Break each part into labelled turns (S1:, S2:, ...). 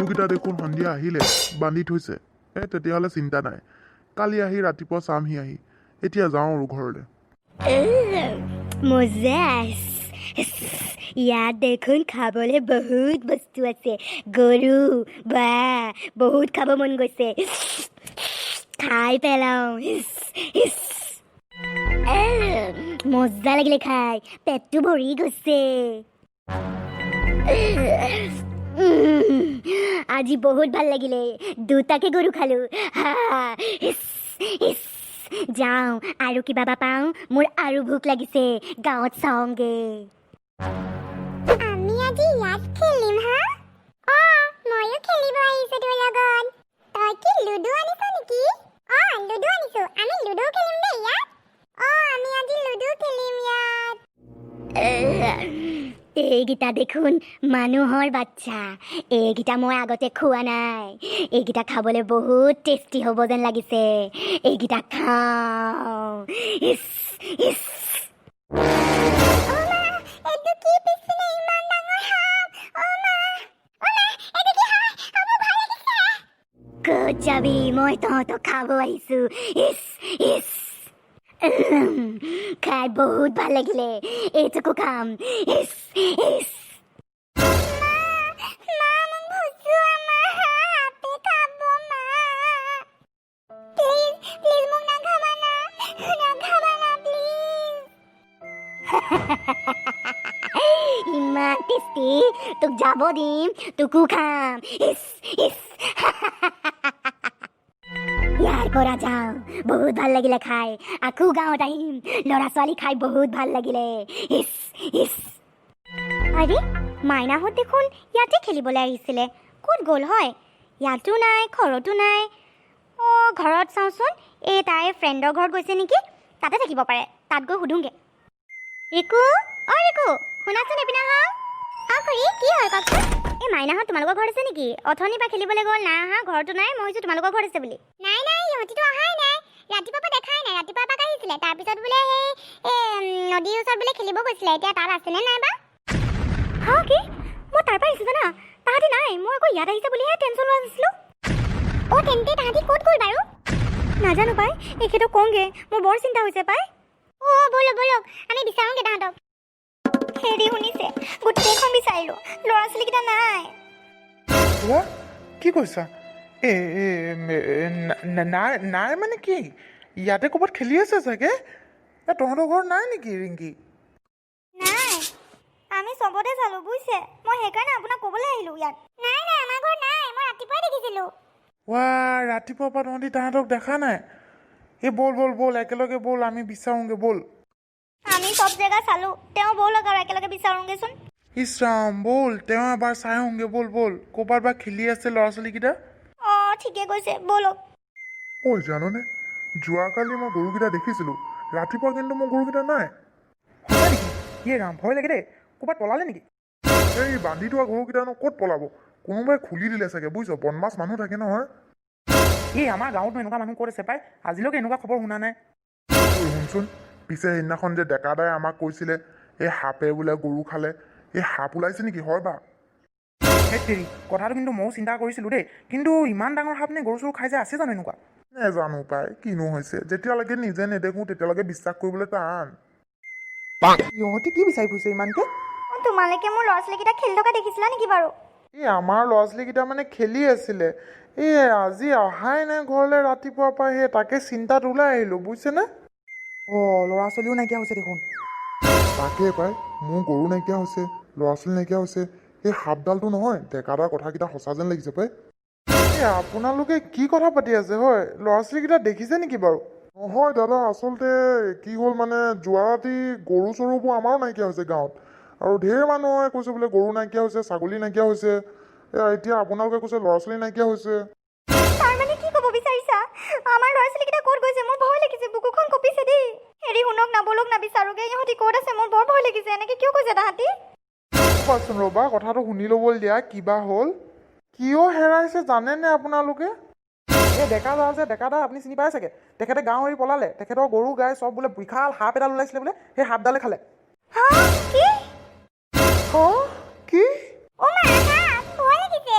S1: গৰুকেইটা দেখোন সন্ধিয়া আহিলে, বান্ধি থৈছে। এই তেতিয়াহ'লে চিন্তা নাই। কালি আহি ৰাতিপুৱা চামহি আহি। এতিয়া যাওঁ আৰু ঘৰলৈ।
S2: মজা। ইয়াত দেখোন খাবলৈ বহুত বস্তু আছে। গৰু বা বহুত খাব মন গৈছে, খাই পেলাওঁ। ইচ, ইচ। মজা লাগিলে খাই, পেটটো ভৰি গৈছে। আজি বহুত ভাল লাগিলে, দুটাকে গৰু খালো। হা, ইচ, ইচ। যাওঁ আৰু কিবা বা পাওঁ। মোৰ আৰু ভোক লাগিছে, গাঁৱত চাওঁগে।
S3: আমি আজি ইয়াত খেলিম হা। অ, ময়ো খেলিব আহিছো তোৰ লগত। তই কি লুডু আনিছ নেকি? অ, লুডু আনিছো। আমি লুডু খেলিম দেই ইয়াত। অ, আমি আজি লুডু খেলিম ইয়াত।
S2: এইকেইটা দেখোন মানুহৰ বাচ্চা। এইকেইটা মই আগতে খোৱা নাই। এইকেইটা খাবলৈ বহুত টেষ্টি হ'ব যেন লাগিছে। এইকেইটা খাওঁ। ইচ ইচ।
S3: অ মা, এইটো কি পিছপিনে ইমান ডাঙৰ সাপ? অ মা, অ মা, এইটো কি হয়? অ, মোৰ ভয় লাগিছে।
S2: ক'ত যাবি? মই তহঁতক খাব আহিছো। ইচ ইচ। খাই বহুত ভাল লাগিলে। এইটোকো খাম। ইচ ইচ।
S3: মা, মা, মোক ভচোৱা মা, সাপে খাব মা। প্লিজ প্লিজ, মোক নাখাবা না, নাখাবা না প্লিজ।
S2: ইমান টেষ্টি, তোক যাব দিম, তোকো খাম। ইচ ইচ। ইয়াৰ পৰা যাওঁ। বহুত ভাল লাগিলে খাই, আকৌ গাঁৱত আহিম। ল'ৰা ছোৱালী, খাই বহুত ভাল লাগিলে। ইচ ইচ। আৰে, মাইনাহঁত দেখোন ইয়াতে খেলিবলৈ আহিছিলে, ক'ত গ'ল হয়? ইয়াতো নাই, ঘৰতো নাই। অঁ, ঘৰত চাওঁচোন। এই তাইৰ ফ্ৰেণ্ডৰ ঘৰত গৈছে নেকি? তাতে থাকিব পাৰে। তাত গৈ সোধোঁগৈ। ৰিকু, অ ৰিকু, শুনাচোন, এইপিনে আহা।
S3: অ খুৰী, কি হ'ল কওকচোন?
S2: এই মাইনাহঁত তোমালোকৰ ঘৰত আছে নেকি? অথনিৰ পৰা খেলিবলৈ গ'ল, নাই আহা, ঘৰতো নাই। মই ভাবিছোঁ তোমালোকৰ ঘৰত আছে বুলি।
S3: নাই নাই, ইহঁতিতো অহাই নাই। ৰাতিপুৱাৰ পৰা দেখাই নাই। ৰাতিপুৱা এপাক আহিছিলে, তাৰপিছত বোলে সেই এই নদীৰ ওচৰত বোলে খেলিব গৈছিলে। এতিয়া তাত আছেনে নাই বা।
S2: হা, কি? মই তাৰ পৰা আহিছোঁ জানা, তাহাঁতি নাই। মই আকৌ ইয়াত আহিছে বুলিহে টেনশ্যন লোৱা নাছিলোঁ।
S3: অ, তেন্তে তাহাঁতি ক'ত গ'ল বাৰু?
S2: নাজানো পাই। এখেতক কওঁগে, মোৰ বৰ চিন্তা হৈছে পাই।
S3: অ, ব'লক ব'লক, আমি বিচাৰোঁগে তাহাঁতক।
S2: হেৰি, শুনিছে? গোটেইখন বিচাৰিলোঁ, ল'ৰা ছোৱালীকেইটা নাই।
S4: কোৱা, কি কৈছা? এ এ, এ, নাই নাই মানে কি? ইয়াতে ক'ৰবাত খেলি আছে চাগে। এ, তহঁতৰ ঘৰত নাই নেকি ৰিংকি?
S2: নাই, আমি চবতে চালোঁ বুজিছে। মই সেইকাৰণে আপোনাক ক'বলৈ আহিলোঁ ইয়াত।
S3: নাই নাই, আমাৰ ঘৰত নাই, মই ৰাতিপুৱাই দেখিছিলোঁ।
S4: ৱা, ৰাতিপুৱাৰ পৰা তহঁতি তাহাঁতক দেখা নাই? এই ব'ল ব'ল ব'ল, একেলগে ব'ল, আমি বিচাৰোঁগে ব'ল।
S2: আমি চব জেগা চালোঁ। তেওঁ ব'লক আৰু একেলগে বিচাৰোঁগেচোন।
S4: ইছ ৰাম, ব'ল, তেওঁ এবাৰ চাই আহোঁগে। ব'ল ব'ল, ক'ৰবাত বা খেলি আছে ল'ৰা ছোৱালীকেইটা।
S2: অঁ, ঠিকে কৈছে, ব'লক।
S1: ঐ জাননে, যোৱাকালি মই গৰুকেইটা দেখিছিলোঁ ৰাতিপুৱা, কিন্তু মোৰ গৰুকেইটা নাই।
S4: সঁচা নেকি? ইয়ে ৰাম, ভয় লাগে দেই। ক'ৰবাত পলালে নেকি?
S1: এই বান্ধি থোৱা গৰুকেইটানো ক'ত পলাব? কোনোবাই খুলি দিলে চাগে বুজিছ, বদমাছ মানুহ থাকে নহয়।
S4: এই আমাৰ গাঁৱতনো এনেকুৱা মানুহ ক'ত আছে পাই? আজিলৈকে এনেকুৱা খবৰ শুনা নাই।
S1: ঐ শুনচোন, পিছে সেইদিনাখন যে ডেকা দাই আমাক কৈছিলে, এই সাপে বোলে গৰু খালে, এই সাপ ওলাইছে নেকি হয় বা?
S4: হেত তেৰি, কথাটো কিন্তু ময়ো চিন্তা কৰিছিলোঁ দেই। কিন্তু ইমান ডাঙৰ সাপ নে গৰু চৰু খাই যায়? আছে জানো এনেকুৱা?
S1: নেজানো পাই, কিনো হৈছে। যেতিয়ালৈকে নিজে নেদেখো তেতিয়ালৈকে বিশ্বাস কৰিবলৈ টান।
S4: ইহঁতি কি বিচাৰি ফুৰিছে ইমানকে?
S2: অঁ, তোমালোকে মোৰ ল'ৰা ছোৱালীকেইটা খেলি থকা দেখিছিলা নেকি বাৰু?
S4: এই আমাৰ ল'ৰা ছোৱালীকেইটা মানে খেলি আছিলে। এই আজি অহাই নাই ঘৰলৈ ৰাতিপুৱাৰ পৰা, সেই তাকে চিন্তাত ওলাই আহিলোঁ বুজিছেনে। অঁ, ল'ৰা ছোৱালীও নাইকিয়া হৈছে দেখোন।
S1: তাকে পাই, মোৰ গৰু নাইকিয়া হৈছে, ল'ৰা ছোৱালী নাইকিয়া হৈছে। এই সাপডালটো নহয়, ডেকাদাৰ কথাকেইটা সঁচা যেন লাগিছে পাই।
S4: এই আপোনালোকে কি কথা পাতি আছে হয়? ল'ৰা ছোৱালীকেইটা দেখিছে নেকি বাৰু?
S1: নহয় দাদা, আচলতে কি হ'ল মানে যোৱা ৰাতি গৰু চৰুবোৰ আমাৰো নাইকিয়া হৈছে গাঁৱত। আৰু ঢেৰ মানুহে কৈছে বোলে গৰু নাইকিয়া হৈছে, ছাগলী নাইকিয়া হৈছে। এয়া এতিয়া আপোনালোকে কৈছে ল'ৰা ছোৱালী নাইকিয়া হৈছে।
S2: তাৰ মানে কি ক'ব বিচাৰিছা? আমাৰ ল'ৰা ছোৱালীকেইটা ক'ত গৈছে? মোৰ ভয় লাগিছে, বুকুখন কঁপিছে দেই। হেৰি, শুনক না, ব'লক না বিচাৰোগে ইহঁতি ক'ত আছে। মোৰ বৰ ভয় লাগিছে। এনেকৈ কিয় কৈছে তাহাঁতি?
S4: ৰ'বাচোন ৰ'বা, কথাটো শুনি ল'বলৈ দিয়া। কিবা হ'ল, কিয় হেৰাইছে জানেনে আপোনালোকে? এই ডেকা দা যে, ডেকা দা আপুনি চিনি পাই চাগে, তেখেতে গাঁও এৰি পলালে। তেখেতৰ গৰু গাই চব বোলে বিশাল সাপ এডাল ওলাইছিলে বোলে, সেই সাপডালে খালে।
S2: হা, কি?
S4: হা, কি?
S3: অ মা, সাপ, ভয় লাগিছে।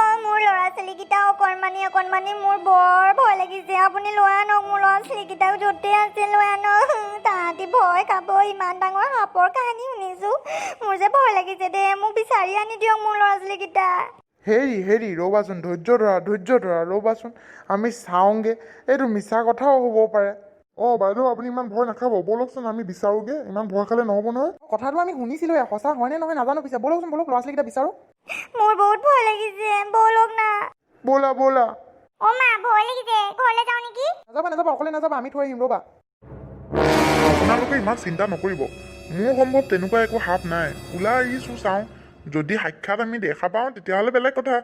S2: অ। অকণমানি অকণমানি, মোৰ বৰ ভয় লাগিছে। আপুনি লৈ আনক মোৰ ল'ৰা ছোৱালীকেইটাও, য'তে আছে লৈ আনক। তাহাঁতি ভয় খাব, ইমান ডাঙৰ সাপৰ কাহিনী শুনিছোঁ। মোৰ যে ভয় লাগিছে দেই, মোক বিচাৰি আনি দিয়ক মোৰ ল'ৰা ছোৱালীকেইটা।
S4: হেৰি হেৰি, ৰ'বাচোন, ধৈৰ্য ধৰা, ধৈৰ্য ধৰা, ৰ'বাচোন, আমি চাওঁগৈ। এইটো মিছা কথাও হ'ব পাৰে।
S1: অঁ বাইদেউ, আপুনি ইমান ভয় নাখাব, ব'লকচোন আমি বিচাৰোঁগৈ। ইমান ভয় খালে নহ'ব নহয়।
S4: কথাটো আমি শুনিছিলোঁহে, সঁচা হয়নে নহয় নাজানো। পিছে ব'লকচোন, ব'লক, ল'ৰা ছোৱালীকেইটা বিচাৰোঁ।
S2: মোৰ বহুত ভয় লাগিছে, ব'লক না।
S4: ব'লা ব'লা।
S3: অ' মা, ভয় লাগিছে, ঘৰলৈ যাওঁ নেকি?
S4: নাযাবা নাযাবা, অকলে নাযাবা, আমি থৈ আহিম, ৰ'বা।
S1: আপোনালোকে ইমান চিন্তা নকৰিব, মোৰ সম্ভৱ তেনেকুৱা একো সাপ নাই। ওলাই আহিছোঁ, চাওঁ, যদি সাক্ষাৎ আমি দেখা পাওঁ তেতিয়াহ'লে বেলেগ কথা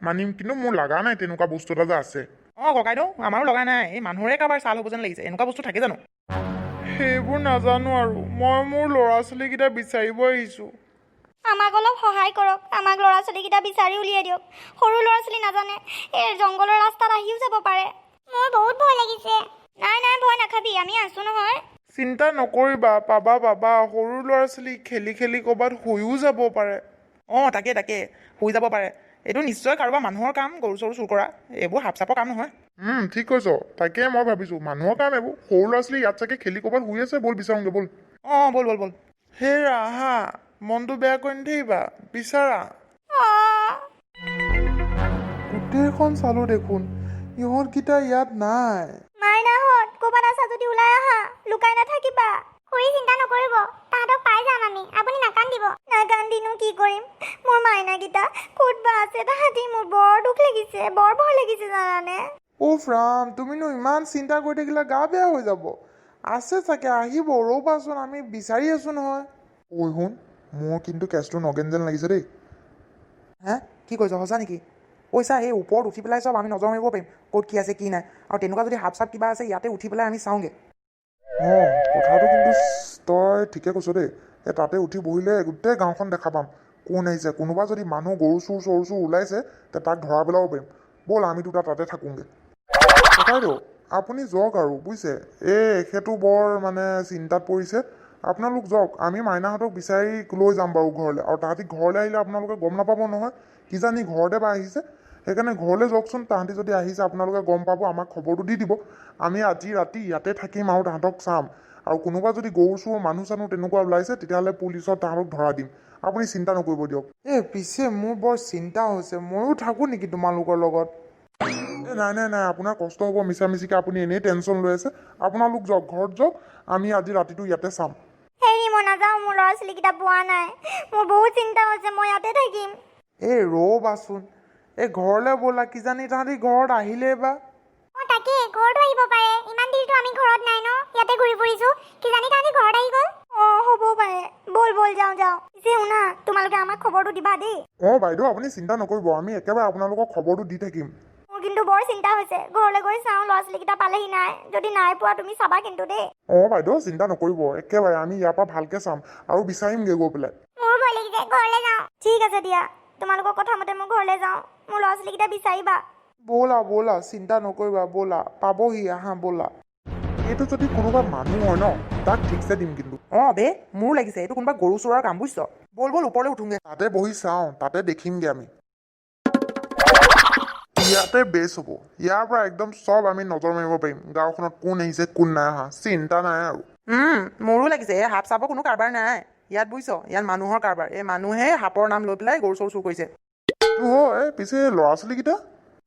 S1: মানিম, কিন্তু মোৰ লগা নাই তেনেকুৱা বস্তু এটা যে আছে।
S4: অঁ ককাইদেউ, আমাৰো লগা নাই। এই মানুহৰে কাৰোবাৰ চাল হ'ব যেন লাগিছে। এনেকুৱা বস্তু থাকে জানো? সেইবোৰ নাজানো আৰু, মই মোৰ ল'ৰা ছোৱালীকেইটা বিচাৰিব আহিছোঁ।
S2: আমাক অলপ সহায় কৰক, আমাক ল'ৰা ছোৱালীকেইটা বিচাৰি উলিয়াই দিয়ক। সৰু ল'ৰা ছোৱালী, নাজানে, এই জংঘলৰ ৰাস্তাত আহিও যাব পাৰে।
S3: মোৰ বহুত ভয় লাগিছে।
S2: নাই নাই, ভয় নাখাবি, আমি আছোঁ নহয়।
S4: চিন্তা নকৰিবা, পাবা পাবা। সৰু ল'ৰা ছোৱালী, খেলি খেলি ক'ৰবাত শুইও যাব পাৰে। অঁ তাকে তাকে, শুই যাব পাৰে। এইটো নিশ্চয় কাৰোবাৰ মানুহৰ কাম, গৰু চৰু চুৰ কৰা। এইবোৰ সাপ চাপৰ কাম নহয়।
S1: ঠিক কৈছ, তাকে মই ভাবিছোঁ মানুহৰ কাম এইবোৰ। সৰু ল'ৰা ছোৱালী ইয়াত চাগে খেলি ক'ৰবাত শুই আছে, ব'ল বিচাৰোঁগৈ, ব'ল।
S4: অঁ ব'ল ব'ল ব'ল। হেৰা আহা, মনটো বেয়া কৰি নাথাকিবা, বিচাৰা।
S2: অঁ।
S4: গোটেইখন চালোঁ দেখোন, ইহঁতকেইটা ইয়াত নাই।
S2: মাইনাহঁত, ক'ৰবাত আছা যদি ওলাই আহা, লুকাই নাথাকিবা।
S3: খুৰী, চিন্তা নকৰিব, তাহাঁতক পাই যাম আমি, আপুনি নাকান্দিব।
S2: নাকান্দিনো কি কৰিম? মোৰ মাইনাকেইটা ক'ত বা আছে তাহাঁতি? মোৰ বৰ দুখ লাগিছে, বৰ ভয় লাগিছে জানানে?
S4: উফ ৰাম, তুমিনো ইমান চিন্তা কৰি থাকিলে গা বেয়া হৈ যাব। আছে চাগে, আহিব, ৰ'বাচোন, আমি বিচাৰি আছোঁ নহয়।
S1: ঐ শুন, মোৰ কিন্তু কেছটো নগেন যেন লাগিছে দেই।
S4: হে, কি কৈছ, সঁচা নেকি? ঐ চা, এই ওপৰত উঠি পেলাই চব আমি নজৰ মাৰিব পাৰিম, ক'ত কি আছে কি নাই। আৰু তেনেকুৱা যদি সাপ চাপ কিবা আছে, ইয়াতে উঠি পেলাই আমি চাওঁগৈ।
S1: অঁ, কথাটো কিন্তু তই ঠিকে কৈছ দেই। এই তাতে উঠি বহিলে গোটেই গাঁওখন দেখা পাম, কোন আহিছে। কোনোবা যদি মানুহ গৰু চোৰ চৰু চোৰ ওলাইছে, তে তাক ধৰা পেলাব পাৰিম। ব'ল, আমি দুটা তাতে থাকোঁগৈ। ককাইদেউ, আপুনি যাওক আৰু বুজিছে, এই এখেতো বৰ মানে চিন্তাত পৰিছে। আপোনালোক যাওক, আমি মাইনাহঁতক বিচাৰি লৈ যাম বাৰু ঘৰলৈ। আৰু তাহাঁতি ঘৰলৈ আহিলে আপোনালোকে গম নাপাব নহয়, কিজানি ঘৰতে বা আহিছে। সেইকাৰণে ঘৰলৈ যাওকচোন। তাহাঁতি যদি আহিছে আপোনালোকে গম পাব, আমাক খবৰটো দি দিব। আমি আজি ৰাতি ইয়াতে থাকিম আৰু তাহাঁতক চাম। আৰু কোনোবা যদি গৰু চোৰ মানুহ চানুহ তেনেকুৱা ওলাইছে, তেতিয়াহ'লে পুলিচত তাহাঁতক ধৰা দিম। আপুনি চিন্তা নকৰিব দিয়ক।
S4: এই পিছে মোৰ বৰ চিন্তা হৈছে, ময়ো থাকোঁ নেকি তোমালোকৰ লগত?
S1: এই নাই নাই নাই, আপোনাৰ কষ্ট হ'ব মিছা মিছিকৈ, আপুনি এনেই টেনশ্যন লৈ আছে। আপোনালোক যাওক, ঘৰত যাওক, আমি আজি ৰাতিটো ইয়াতে চাম।
S2: হেৰি, মই নাযাওঁ, মোৰ ল'ৰা ছোৱালীকেইটা পোৱা নাই, মোৰ বহুত চিন্তা হৈছে, মই ইয়াতে থাকিম।
S4: এই ৰ'বাচোন, এই ঘৰলৈ ব'লা, কিজানি তাহাঁতি ঘৰত আহিলেই বা।
S3: অ' তাকে, ঘৰতো আহিব পাৰে। ইমান দেৰিতো আমি ঘৰত নাই ন, ইয়াতে ঘূৰি ফুৰিছো, কিজানি তাহাঁতি ঘৰত আহি গ'ল।
S2: অঁ, হ'ব পাৰে। ব'ল ব'ল, যাওঁ যাওঁ। পিছে শুনা, তোমালোকে আমাক খবৰটো দিবা দেই।
S1: অঁ বাইদেউ, আপুনি চিন্তা নকৰিব, আমি একেবাৰে আপোনালোকক খবৰটো দি থাকিম।
S2: মোৰ কিন্তু বৰ চিন্তা হৈছে, ঘৰলৈ গৈ চাওঁ ল'ৰা ছোৱালীকেইটা পালেহি নাই। যদি নাই পোৱা, তুমি চাবা কিন্তু দেই।
S1: অঁ বাইদেউ, চিন্তা নকৰিব, একেবাৰে আমি ইয়াৰ পৰা ভালকৈ চাম আৰু বিচাৰিমগৈ গৈ পেলাই।
S3: মোৰো ভয় লাগিছে, ঘৰলৈ যাওঁ।
S2: ঠিক আছে দিয়া, তোমালোকৰ কথা মতে মই ঘৰলৈ যাওঁ। মোৰ ল'ৰা ছোৱালীকেইটা বিচাৰিবা।
S4: ব'লা ব'লা, চিন্তা নকৰিবা, ব'লা, পাবহি, আহা ব'লা।
S1: এইটো যদি কোনোবা মানুহ হয় ন, তাক ঠিকছে দিম কিন্তু।
S4: অঁ বে, মোৰো লাগিছে এইটো কোনোবা গৰু চোৰৰ কাম, বুজিছ? ব'ল ব'ল, ওপৰলৈ উঠোঁগৈ।
S1: তাতে বহি চাওঁ, তাতে দেখিমগৈ আমি। ইয়াতে বেছ হ'ব, ইয়াৰ পৰা একদম চব আমি নজৰ মাৰিব পাৰিম, গাঁওখনত কোন আহিছে কোন নাই অহা, চিন্তা নাই আৰু।
S4: মোৰো লাগিছে এই সাপ চাপৰ কোনো কাৰবাৰ নাই ইয়াত, বুজিছ? ইয়াত মানুহৰ কাৰবাৰ। এই মানুহে সাপৰ নাম লৈ পেলাই গৰু চৰু চুৰ কৰিছে।
S1: হয়, পিছে ল'ৰা ছোৱালীকেইটা?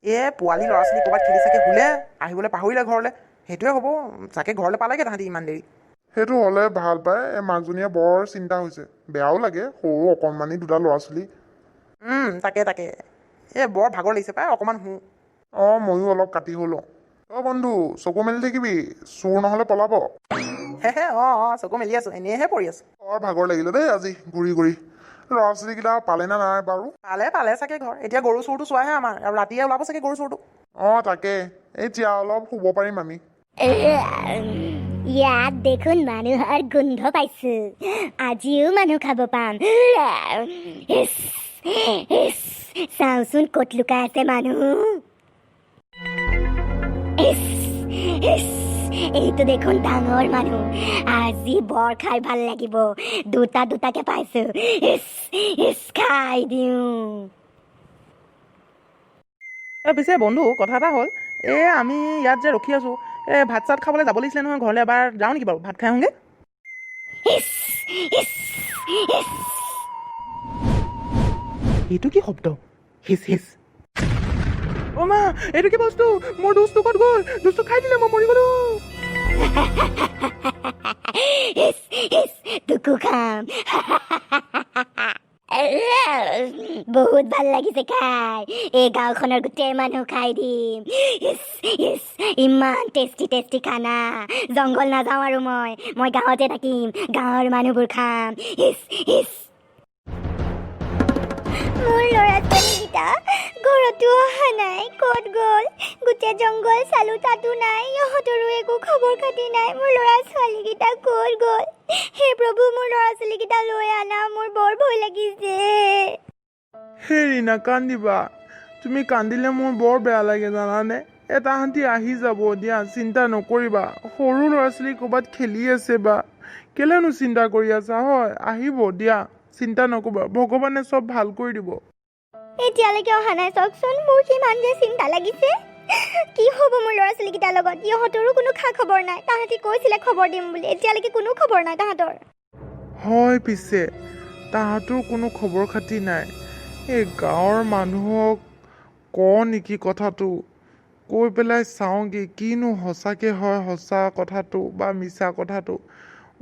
S4: এই পোৱালি ল'ৰা ছোৱালী ক'ৰবাত খেলি চাগে শুলে, আহিবলৈ পাহৰিলে ঘৰলৈ, সেইটোৱে হ'ব চাগে। ঘৰলৈ পালেগৈ তাহাঁতি ইমান দেৰি।
S1: সেইটো হ'লে ভাল পায়। এই মাকজনীয়ে বৰ চিন্তা হৈছে, বেয়াও লাগে, সৰু অকণমানি দুটা ল'ৰা ছোৱালী।
S4: তাকে তাকে। এই বৰ ভাগৰ লাগিছে পাই, অকণমান শুওঁ।
S1: অঁ, ময়ো অলপ কাটি হৈ লওঁ। অ' বন্ধু, চকু মেলি থাকিবি, চোৰ নহ'লে পলাব।
S4: হে অঁ অঁ, চকু মেলি আছোঁ, এনেইহে পৰি আছোঁ।
S1: বৰ ভাগৰ লাগিলে দেই আজি ঘূৰি ঘূৰি। ল'ৰা ছোৱালীকেইটা পালে নে নাই বাৰু?
S4: পালে পালে চাগে ঘৰ। এতিয়া গৰু চোৰটো চোৱাহে আমাৰ আৰু, ৰাতিয়ে ওলাব চাগে গৰু চোৰটো।
S1: অঁ তাকে, এতিয়া অলপ শুব পাৰিম আমি।
S2: ইয়াত দেখোন মানুহৰ গোন্ধ পাইছো, আজিও মানুহ খাব পাম। ইচ, ইচ, চাওঁচোন ক'ত লুকাই আছে মানুহ। ইচ, ইচ, এইটো দেখোন ডাঙৰ মানুহ, আজি বৰ খাই ভাল লাগিব। দুটা দুটাকে পাইছো, ইচ ইচ, খাই দিওঁ।
S4: এই পিছে বন্ধু, কথা এটা হ'ল, এই আমি ইয়াত যে ৰখি আছোঁ, এই ভাত চাত খাবলৈ যাব লাগিছিলে নহয় ঘৰলৈ। এবাৰ যাওঁ নেকি বাৰু, ভাত খাই আহোঁগৈ?
S2: ইচ ইচ ইচ।
S4: এইটো কি শব্দ? হিচ হিচ। অ' মা, এইটো কি বস্তু? মোৰ দোস্তটো ক'ত গ'ল? দোস্তটো খাই দিলে, মই মৰি গ'লো।
S2: ইচ ইচ, তোকো খাম। বহুত ভাল লাগিছে খাই। এই গাঁওখনৰ গোটেই মানুহ খাই দিম। ইচ ইচ, ইমান টেষ্টি টেষ্টি খানা। জংঘল নাযাওঁ আৰু মই। মই গাঁৱতে থাকিম, গাঁৱৰ মানুহবোৰ খাম। ইচ ইচ। মোৰ ল'ৰা ছোৱালীকেইটা ঘৰতো অহা নাই, ক'ত গ'ল? গোটেই জংঘল চালো, তাতো নাই। ইহঁতৰো একো খবৰ খাতি নাই। মোৰ ল'ৰা ছোৱালীকেইটা ক'ত গ'ল? হে প্ৰভু, মোৰ ল'ৰা ছোৱালীকেইটা লৈ আনা, মোৰ বৰ ভয় লাগিছে।
S5: হেৰি, নাকান্দিবা। তুমি কান্দিলে মোৰ বৰ বেয়া লাগে, জানানে? এই তাহাঁতি আহি যাব দিয়া, চিন্তা নকৰিবা। সৰু ল'ৰা ছোৱালী, ক'ৰবাত খেলি আছে বা। কেলেনো চিন্তা কৰি আছা হয়? আহিব দিয়া, চিন্তা নকৰিবা। ভগৱানে চব ভাল কৰি দিব।
S2: এতিয়ালৈকে অহা নাই, চাওকচোন। মোৰ কিমান যে চিন্তা লাগিছে। কি হ'ব মোৰ ল'ৰা ছোৱালীকেইটাৰ লগত? ইহঁতৰো কোনো খা খবৰ নাই। তাহাঁতি কৈছিলে খবৰ দিম বুলি, এতিয়ালৈকে কোনো খবৰ নাই তাহাঁতৰ।
S5: হয়, পিছে তাহাঁতৰ কোনো খবৰ খাতি নাই। এই গাঁৱৰ মানুহক কওঁ নেকি কথাটো? কৈ পেলাই চাওঁগৈ কিনো সঁচাকৈ হয়, সঁচা কথাটো বা মিছা কথাটো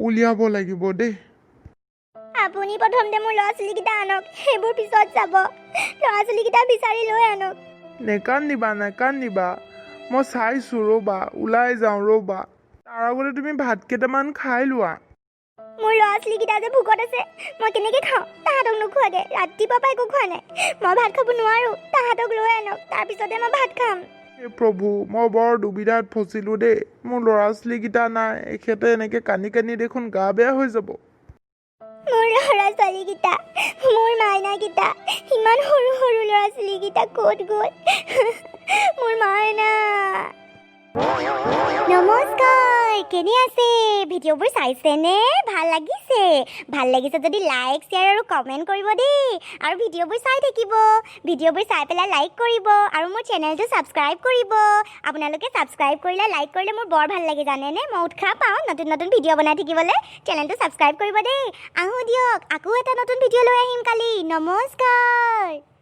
S5: উলিয়াব লাগিব দেই।
S2: আপুনি প্ৰথমতে মোৰ ল'ৰা ছোৱালীকেইটা আনক, সেইবোৰ পিছত যাব। ল'ৰা ছোৱালীকেইটা বিচাৰি লৈ আনক।
S5: নেকান্দিবা, নেকান্দিবা। মই চাইছোঁ, ৰ'বা, ওলাই যাওঁ ৰ'বা। তাৰ আগতে তুমি ভাত কেইটামান খাই লোৱা।
S2: মোৰ ল'ৰা ছোৱালীকেইটা যে ভোকত আছে, মই কেনেকৈ খাওঁ তাহাঁতক নোখোৱাকৈ? ৰাতিপুৱাৰ পৰা একো খোৱা নাই। মই ভাত খাব নোৱাৰোঁ। তাহাঁতক লৈ আনক, তাৰপিছতে মই ভাত খাম।
S5: হে প্ৰভু, মই বৰ দুবিধাত ফচিলোঁ দেই। মোৰ ল'ৰা ছোৱালীকেইটা নাই, এখেতে এনেকৈ কান্দি কান্দি দেখোন গা বেয়া হৈ যাব।
S2: মোৰ ল'ৰা ছোৱালীকেইটা, মোৰ মাইনাকেইটা, ইমান সৰু সৰু ল'ৰা ছোৱালীকেইটা ক'ত গ'ল? মোৰ মাইনা। নমস্কাৰ, কেনে আছে? ভিডিঅ'বোৰ চাইছেনে? ভাল লাগিছে? ভাল লাগিছে যদি লাইক, শ্বেয়াৰ আৰু কমেণ্ট কৰিব দেই। আৰু ভিডিঅ'বোৰ চাই থাকিব। ভিডিঅ'বোৰ চাই পেলাই লাইক কৰিব আৰু মোৰ চেনেলটো ছাবস্ক্ৰাইব কৰিব। আপোনালোকে ছাবস্ক্ৰাইব কৰিলে, লাইক কৰিলে মোৰ বৰ ভাল লাগে, জানেনে? মই উৎসাহ পাওঁ নতুন নতুন ভিডিঅ' বনাই থাকিবলৈ। চেনেলটো ছাবস্ক্ৰাইব কৰিব দেই। আহোঁ দিয়ক, আকৌ এটা নতুন ভিডিঅ' লৈ আহিম কালি। নমস্কাৰ।